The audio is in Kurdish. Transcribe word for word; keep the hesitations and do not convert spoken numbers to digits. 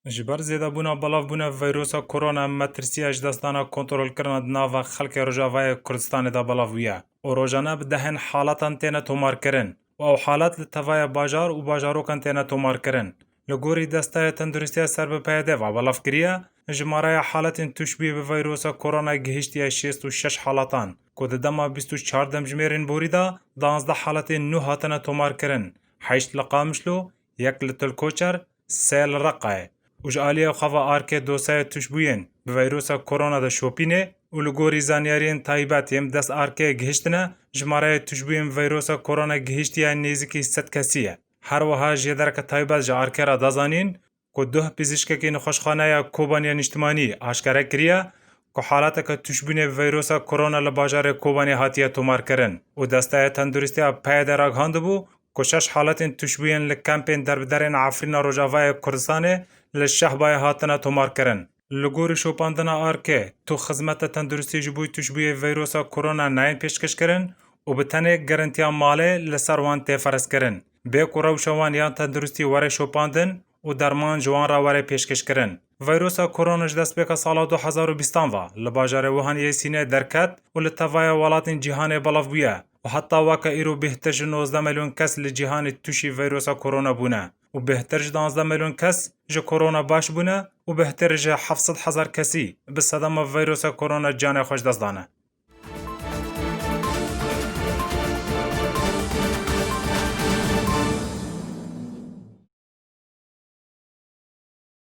Ji ber zêdebûna belavbûna veyrosa korona, metirsiya ji destdana kontrolkirina di nava xelkê Rojavayê Kurdistanê de belav bûye û rojane bi dehên halatan têne tomarkirin û ew halet li tevaya bajar û bajarokan têne tomarkirin. Li gorî Desteya Tenduristiya ser bi P Y D ve belav kiriye, jimareya haletên tûşbûyî bi veyrosa korona gihiştiye şêst û şeş halatan, ku di dema bîst û çar demjimêrên borî de duwazdeh haletên nû hatine tomarkirin, heşt li Qamişlo, yek li Til Koçer, sê li Reqayê. Û ji aliyê xwe ve arkê dosyaya tûşbûyên bi veyrosa korona de şopînê û li gorî zanyariyên taybet yên bi dest arkê gihiştine, jimareya tûşbûyên bi veyrosa korona gihiştiye nêzîkî sed kesî ye. Her wiha jêdereke taybet ji arkê re da zanîn, ku duh pizîşkekî nexweşxaneya Kobanê ya Niştimanî aşkere kiriye, ku haleteke tûşbûnê bi veyrosa korona li bajarê Kobanê hatiye tomarkirin û Desteya Tenduristiya P Y D ragihandibû, ku şeş haletên tûşbûyên li kempên derbiderên Efrîna Rojavayê Kurdistanê li Şehbayê hatine tomarkirin. Li gorî şopandina arkê, tu xizmeta tenduristî ji bo tûşbûyê veyrosa korona nayên pêşkêşkirin û bi tenê girintiya malê li ser wan tê ferzkirin, bê ku rewşa wan ya tenduristî were şopandin û derman ji wan re were pêşkêşkirin. Veyrosa korona ji destpêka sala du hezar û bîstan ve li bajarê Wuhan yê Sînê derket û li tevaya welatên cîhanê belav bûye û heta weke îro bêhtir ji nozdeh milyon kes li cîhanê tûşî veyrosa korona bûne û bêhtir ji duwazdeh milyon kes ji korona baş bûne û bêhtir ji heft sed hezar kesî bi sedema veyrosa korona canê xwe ji dest dane.